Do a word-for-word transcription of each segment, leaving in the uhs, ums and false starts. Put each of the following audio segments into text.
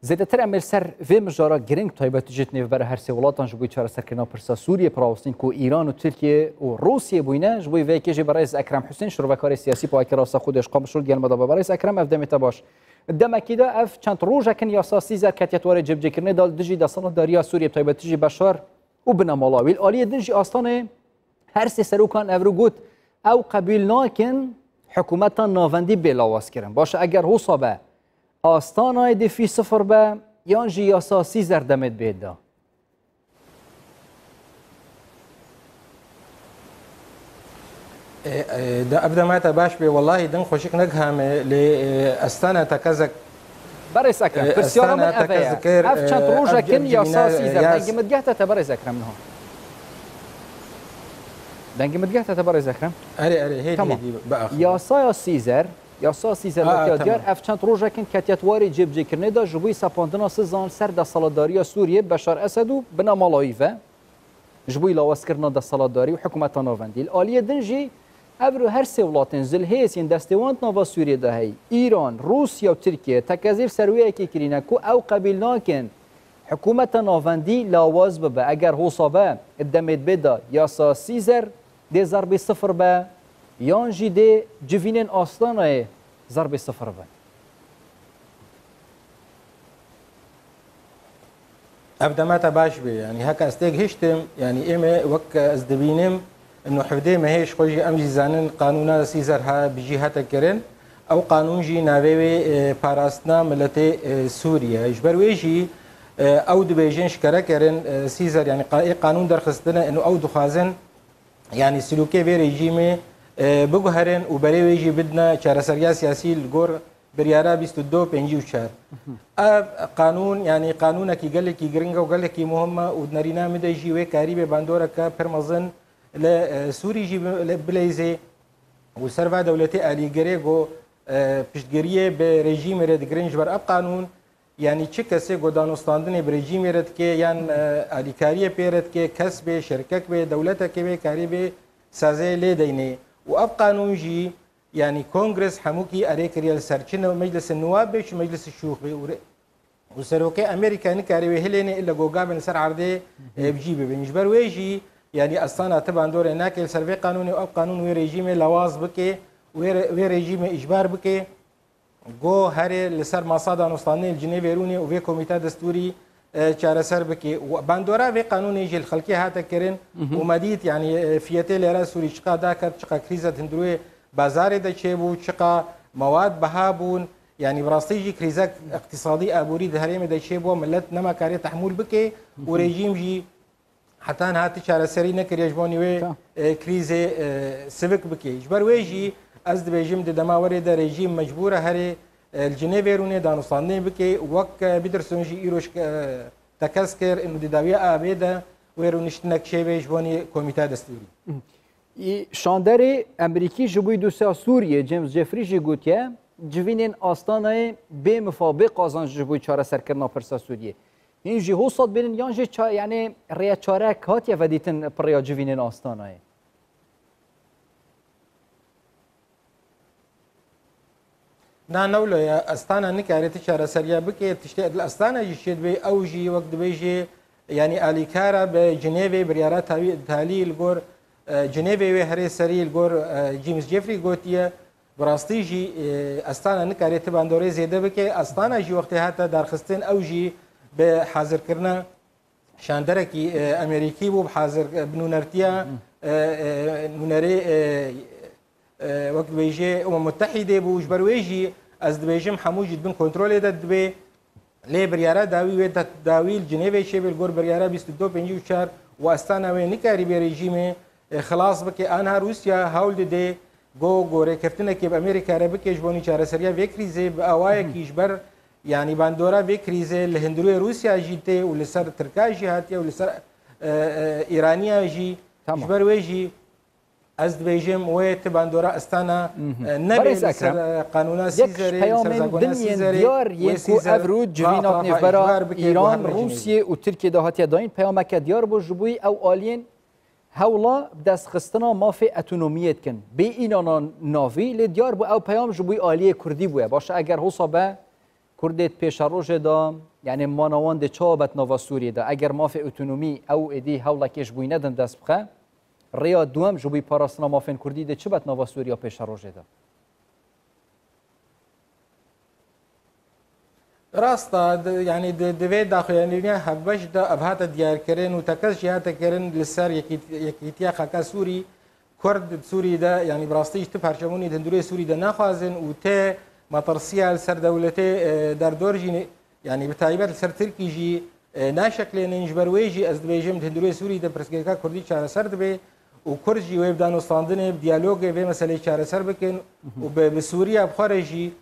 Zêdetir em ê li ser vê mijara girîng taybetî jî di nêvbera her sê welatan ji bo çareserkirina pirsa Sûriyê bi rawestîn ku Îran û Tirkiye û Rûsiyê bûyne. Ji bo vê yekê jî berêz Ekrem Husên, şirovekarê siyasî, payekê rasta Xwedê ji Qamişlo, digel me de be. Berêz Ekrem, ev demê te baş. Demekî de ev çend rojek in yasa Sîzer ketiye warê cêbicêkirinê de li dijî desthilatdariya Sûriyê, bi taybetî jî Beşar û binamala wî. Li aliyê din jî Astanayê her sê serokan evro got, ew qebûl nakin hikûmeta navendî bê lawazkirin. Baş e, eger hosa be, Astanayê dê fî sifir be, yan jî yasa Sîzer demê dibê de? E, e, da, ev dema te baş bê, wellahî din xweşik negihame, lê, e, Astana tekezek Berêz Ekrem, e, pirsyara min Astana ev e. Tekezikir, Ev çend e, rojek in ev yasa civîne, Sîzer. Yas- Dengê min digehte te, berêz Ekrem, niha. Dengê min digehte te, berêz Ekrem. Erê, erê, hêdî, Tamam. Hêdî, biaxivin. Yasaya Sîzer, yasa Sîzer Aa, weke tamam. Diyar, ev çend rojek in ketiye warê cêbicêkirinê de ji bo sepandina sizan ser desthilatdariya Sûriyê, Beşar Esed û binamala wî ve. Ji bo lawazkirina desthilatdarî û hikûmeta navendî. Li aliyê din jî evro her sê welatên zilhêz yên destê wan di nava Sûriyê de heyî, Îran, Rûsya û Tirkiye, tekezî li ser wê yekê kirîne ku ew qebîl nakin hikûmeta navendî lawaz bibe. Eger hosa be, di demê dibê de yasa Sîzer dê zerbê sifir be, yan jî dê civînên Astanayê zerbê sifir bin. Ev dema te baş bê. Yanî heke ez têk hiştim, yanî ême wek ez dibînim, ino hevdê mehê ji xwe jî em jî zanin qanûna Sîzer ha bi jî hate kirin. Ew qanûn jî navê wê, e, parastina miletê, e, Sûriye. Ji ber wê jî, e, ew dibêjin şikere kirin, e, Sîzer, yanî qa-, ê qanûn derxistine, ino ew dixwazin, yanî silûkê vê rejîmê, e, biguherin û berê wê jî bidine çareseriya siyasî li gor biryara bîst û du pêncî û çar. Ev qanûn, yanî qanûnekî gelekî giring e û gelekî muhim e û di nerîna min de jî wê karî bê bandoreke pir mezin li, e, Sûrî jî bi-, li bileyzê û ser va dewletê alîgirê ku, e, piştgiriyê bi rejîmê re digirin ji ber ev qanûn, yanî çi kesê ku danûstandinê bi rejîmê re dike yan, e, alîkariyê pê re dike, kes bê, şirkek bê, dewletekê bê, karî bê sazê lê deynê. Û ev qanûn jî, yanî Kongres hemûkî erê kiriye li ser çi ne-, Meclisa Nuwab bê, çi Meclisa Şûx bê û re-, û serokê Amerîka nikare wê hilêne ille ku gavên li ser erdê, e, bi cî bibin. Ji ber wê jî, yanî Astana ti bandorê nake li ser vê qanûnê û ev qanûn wê rejîmê lawaz bike, wê re-, wê rejîmê îcbar bike, go herê li ser masa danûstandinê li Cinêvê rûnê û vê komîta destûrî, e, çareser bike. Û bandora vê qanûnê jî li xelkê hate kirin û me dît, yanî, e, fiyetê lêra Sûrî çiqa daket, çiqa krîza di hundirê bazarê de çêbû, çiqa mewad biha bûn. Yanî bi rastî jî krîzek îqtîsadî, aborî di herêmê de çêbû, milet nema karê tehmûl bike û rejîm jî heta niha ti çareserî nekiriye ji bo nî wê, Tamam. e, krîzê, e, sivik bike. Ji ber wê jî ez dibêjim di dema werê de rejîm mecbûr e herê, e, li Cinêvê rûnê danûstandinê bike. Wek, e, Peterson jî îro ji, e, tekez kir, û di dawiya avê de wê rûniştinek çêbe ji bo nî komîta destûrî. Î, şanderê Emerîkî ji bo dosya Sûriyê James Jeffrey jî gotiye, civînên Astanayê bê mifa, bê qazanc ji bo çareserkirina pirsa Sûriyê. Hîn jî hosa dibênin yan jî ça-, yanî rêya çarek hatiye vedîtin pirêya civînên Astanayê? Na, ne wilo ye, Astana nikare ti çareseriya bike, tiştê li Astana jî çêdibê, ew jî wek dibêjê, yanî alîkara bi Cinêvê, biryara tawî-, talî li gor, e, Cinêvê wê herê serî li gor, e, James Jeffrey gotiye, bi rastî jî, e, Astana nikare ti bandorê zêde bike. Astana jî wextê hate darxistin, ew jî bi hazirkirina şanderekî, e, Amerîkî bû, bi hazir, e, bi nûnertiya, e, e, nûnerê, e, e, wek dibêje Umem Mutehîdê bû. Ji ber wê jî ez dibêjim hemû jî di bin kontrolê de dibe. Lê biryara dawî wê da-, dawî li Cinêvê çêbe li gor biryara bîst û du pêncî û çar û Astana wê nikarî bê rejîmê, e, xilas bike. Aniha Rûsya hewl dide go, go rêkeftinekê bi Amerîka re bike ji bo nî çareseriya vê krîzê bi awayekî ji ber, yanî bandora vê krîzê li hundirê Rûsya jî tê û li ser Tirka jî hatiye û li ser, e, e, Îraniya jî. Tamam. Ji ber wê jî ez dibêjim wê ti bandora Astana, e, nebe Berêz li ser, Ekrem, e, qanûna yek ji Sîzerê, li ser peyamên zakona din yên Sîzerê, diyar yên wê ku Sîzer evro va civîna etrafa nêvbera îcbar bike, Îran, guherî Rûsiyê û Tirkiyê de hatiye dayîn, peyameke diyar bû ji bo ew aliyên hewla bi destxistina mafê otonomiyê dikin. Bê înana navî, lê diyar bû ew peyam ji bo aliyê Kurdî bûye. Baş e, eger hosa be, Kurdê di pêşerojê de, yanî mana wan dê çawa be di nava Sûriyê de? Eger mafê otonomî ew êdî hewlekê ji bo wî nedin dest bixe, rêya duwem ji bo parastina mafên Kurdî dê çi be di nava Sûriya pêşerojê de? Rast e, di, yanî di, di vê daxuyanîna hevbeş de ev hate diyarkirin û tekez jî hate kirin li ser yekît-, yekîtiya xaka Sûrî, Kurd di Sûrî de, yanî bi rastî jî ti parçebûnî di hundirê Sûrî de naxwazin û ti metirsiya li ser dewletê, e, derdor jî ne-, yanî bi taybet li ser Tirkî jî, e, naşeklênin. Ji ber wê jî ez dibêjim di hundirê Sûrî de pirsgirêka Kurdî çareser dibe û Kurd jî wê bi danûstandinê, bi diyalogê vê meseleyê çareser bikin û bi, bi Sûriya bi xwe re jî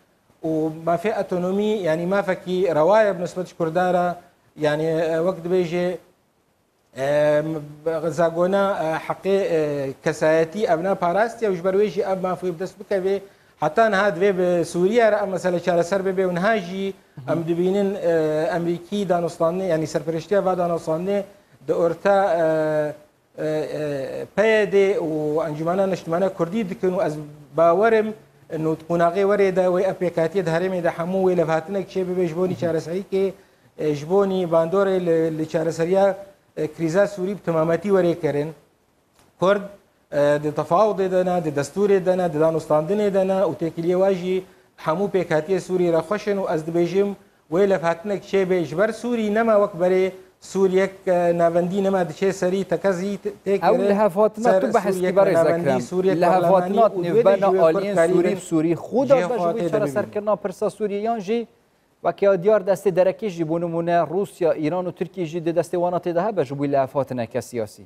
û mafê otonomî, yanî mafekî rewa ye bi nisbet ji Kurda re, yanî, e, wek dibêje, e, zagona, e, heqê, e, kesayetî ev na parastiye û ji ber wê jî ev maf wê bi dest bikeve. Heta niha divê bi Sûriye re ev mesele çareser bibe û niha jî em dibînin, e, Emerîkî danûstandinê, yanî serperiştiya va danûstandinê di orta, e, e, e, P Y D û Encûmena Niştimane Kurdî dikin û ez bawerim û di qonaxê werê de wê ev pêkhatiyê di herêmê de hemû wê levhatinek çêbibe ji bonî çareserîkê, e, ji bonî bandorê li, li çareseriya, e, krîza Sûrî bi temametî werê kirin. Kurd, e, di tefawudê de ne, di destûrê de ne, di danûstandinê de ne û têkiliyê wa jî hemû pêkhatiyê Sûrî re xweş in û ez dibêjim, wê levhatinek çêbe ji ber Sûrî nema wek berê Sûriyek, e, navendî nema diçe serî, tekezî t-, tê Ew kirin lihevhatina ser tu behs Sûriyek kî berê navendî, Zekrem? Sûriyek Lihevhatina parlemanî û divê de nêvbena jî wê Kurd aliyên karî Sûrî bin xwe da cihê be ji xwe bo tê de bibînin. Çareserkirina pirsa Sûriyê yan jî weke ya diyar destê derekî jî bo nimûne Rûsya, Îran û Tirkî jî di destê wana tê de hebe ji bo lihevhatineke siyasî?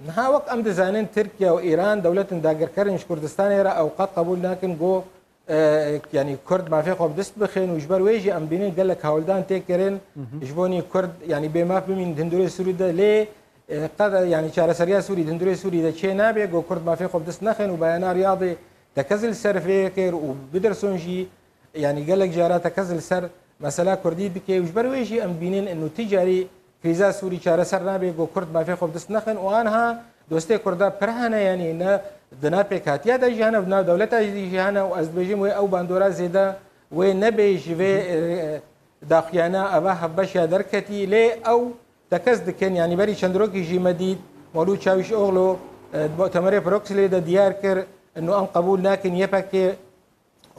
Niha wek em dizanin, Tirkiye û Îran dewletên dagirker in ji Kurdistanê re, ew qet qebûl nakin ku, e, yanî Kurd mafê xwe bi dest bixin û ji ber wê jî em bînin gelek hewldan tê kirin ji bo nî Kurd, yanî bê maf bimînin di hundirê Sûrî de. Lê, e, qet, yanî çareseriya Sûrî di hundirê Sûrî de çê nabe ku Kurd mafê xwe bi dest nexin û Bayana Riyadê tekez li ser vê kir û Biderson jî, yanî gelek cara tekez li ser mesela Kurdî dike û ji ber wê jî em bînin inu ti carî krîza Sûrî çareser nabe ku Kurd mafê xwe bi dest nexin û anha dostê Kurda pir hene, yanî ne di nav pêkhatiya de jî hene, di nav dewleta jî hene û ez dibêjim wê ew bandora zêde wê nebe ji vê, e, daxuyana eva hevbeş ya derketî, lê ew tekez dikin, yanî berî çend rokî jî me dît Mewlûd Çawîşoglu, e, di mutemerê Brukselê de diyar kir, inu em qebûl nakin Y P G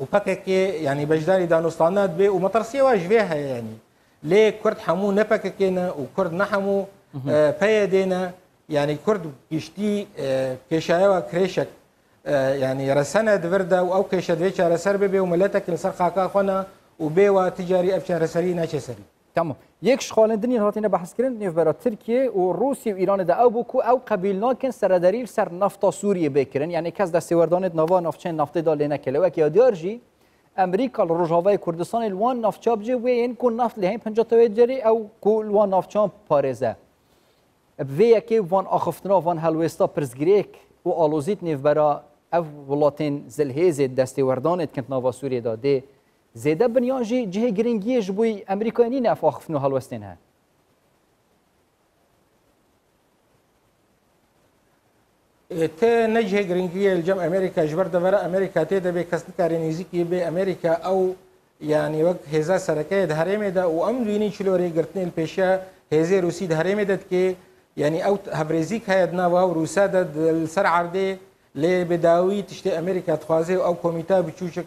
û P K K, yanî beşdarî danûstana dibe û metirsiyê wa ji vê heye, yanî. Lê Kurd hemû ne P K K ne û Kurd ne hemû, e, P Y D ne. Yanî Kurd giştî, e, kêşaya wa kirêşek, e, yanî resene di vir de û ew kêşe divê çareser bibe û miletek li ser xaka xwe ne û bê wa ti carî ev çareserî neçe serî. Tamam. Yek ji xalên din yên hatine behskirin di nêvbera Tirkiye û Rûsya û Îranê de ew bû ku ew qebîl nakin serederî li ser nefta Sûriyê bê kirin. Yanî kes destêwerdanê di nava navçeyên neftê de lê neke. Lê weke ya diyar jî Amerîka li Rojavayê Kurdistanê li wan navça bicê wê yên ku neft lê heyî penca tewê derê ew ku li wan navçan parêze. Bi vê yekê van axiftina, van helwêsta pirsgirêk û alozî di nêvbera ev welatên zilhêzê destêwerdanê dikin di nava Sûriyê de dê zêde bin yan jî cihê giringiyê ji bo Amerîkayê nîne ev axiftin û helwestên he? Ê, te ne cihê giringiyê li cem Amerîka, ji ber devera Amerîka tê de bê kes nikare nêzîkî bê Amerîka ew, yanî wek hêza sereke ye di herêmê de û em dibînin çilo rêgirtinê li pêşiya hêzê Rûsî di herêmê de dike. Yanî ew hevrêzîk heye di nava ew Rûsa de di, li ser erdê, lê bi dawî tiştê Amerîka dixwaze û ew komîta biçûçik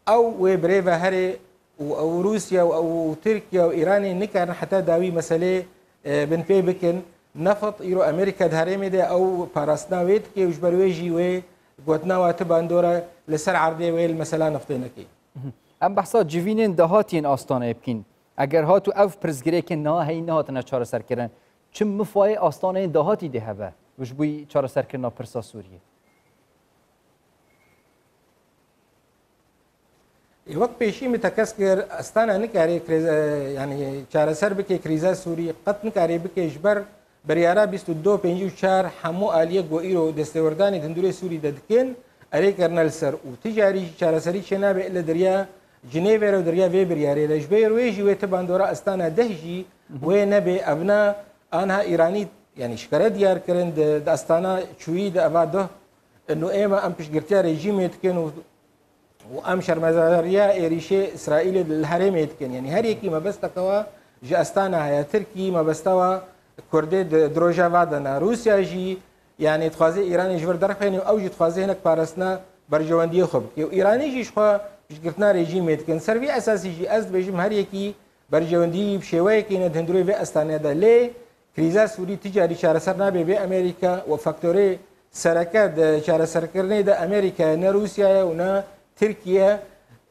ew wê birêve here û ew Rûsya û ew Tirkiye û Îranê nikarin heta dawî meselê, e, binpê bikin. Neft îro Amerîka di herêmê de ew parastina wê dike û ji ber wê jî wê gotina wa ti bandora li ser erdê wê li mesela neftê neke. Em behsa civînên dahatiyên astanayê bikîn. Eger hat û ev pirsgirêkên niha heyî nehatine çareserkirin, çi mifayê astanayên dahatî dê hebe ji bo çareserkirina pirsa Sûriyê? Ê, wek pêşî min tekez kir, astana nikare krîz-, e, yanî çareser bike krîza Sûrî, qet nikare bike ji ber biryara bîst û du pêncî û çar hemû aliyek ku îro destêwerdanê di hundirê Sûrî de dikin, erê kirine li ser û ti carî jî çareserî çênabe li derya Cinêvê re û derya vê biryarê de. Ji ber wê jî wê ti bandora astana deh jî wê nebe, evna anha Îranî, yanî şikare diyar kirin di, di astana çûyî de eva duh inu ême em piştgirtiya rejîmê dikin û û em şermezariya êrîşê Îsraîlê li herêmê dikin. Yanî her yekî mebesteke wa ji Astana heye. Tirkî mebeste wa Kurdê di, di Rojava de ne. Rûsya jî, yanî dixwaze Îranê ji vir derxêne û ew jî dixwaze hinek parastina berjewendiyê xwe bike. Û Îranî jî ji xwe piştgirtina rejîmê dikin. Ser vî esasî jî ez dibêjim her yekî berjewendî bi şêweyekê ne di hundirê vê Astanê de. Lê krîza Sûrî ti carî çareser nabe bê Amerîka û faktorê sereke di çareserkirinê de Amerîka ye, ne Rûsya ye û ne Tirkiye.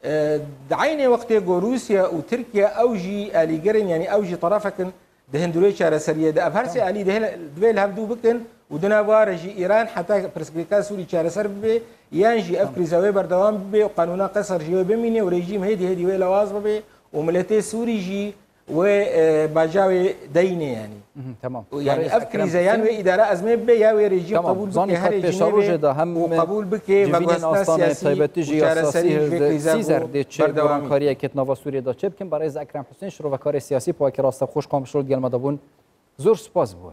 E, di eynê wextê ku Rûsya û Tirkiye ew jî alîgir in, yanî ew jî terefek in di hundirê çareseriyê de. Ev her sê Tamam. alî dihê-, divê li hev dû bikin û di nav wa re jî Îran heta pirsgirêka Sûrî çareser bibe, yan jî ev Tamam. krîza wê berdewam bibe û qanûna Qesar jî wê bimîne û rejîm hêdî hêdî wê lewaz bibe û miletê Sûrî jî wê, e, baca wê deyne yanî. Mhm, tamam. Û yanî Barêz ev Ekrem krîze yan Husên. wê îdare ezmê bibe ya wê rejîm Tamam, qebûl bike zanî her kat rejîmê pêşerojê be de hem û qebûl bike civînên vegotina Astana siyasî taybetî jî û çareserî yasasî ji vê hêz krîze sîzer bû dê çi berdewamî. Gorankariyekê di nava Sûriyê de çê bikin. Barêz Ekrem Husên, şirovekarê siyasî, pawekî rastexweş Qamişlo di gel me de bûn. Zor spas bû.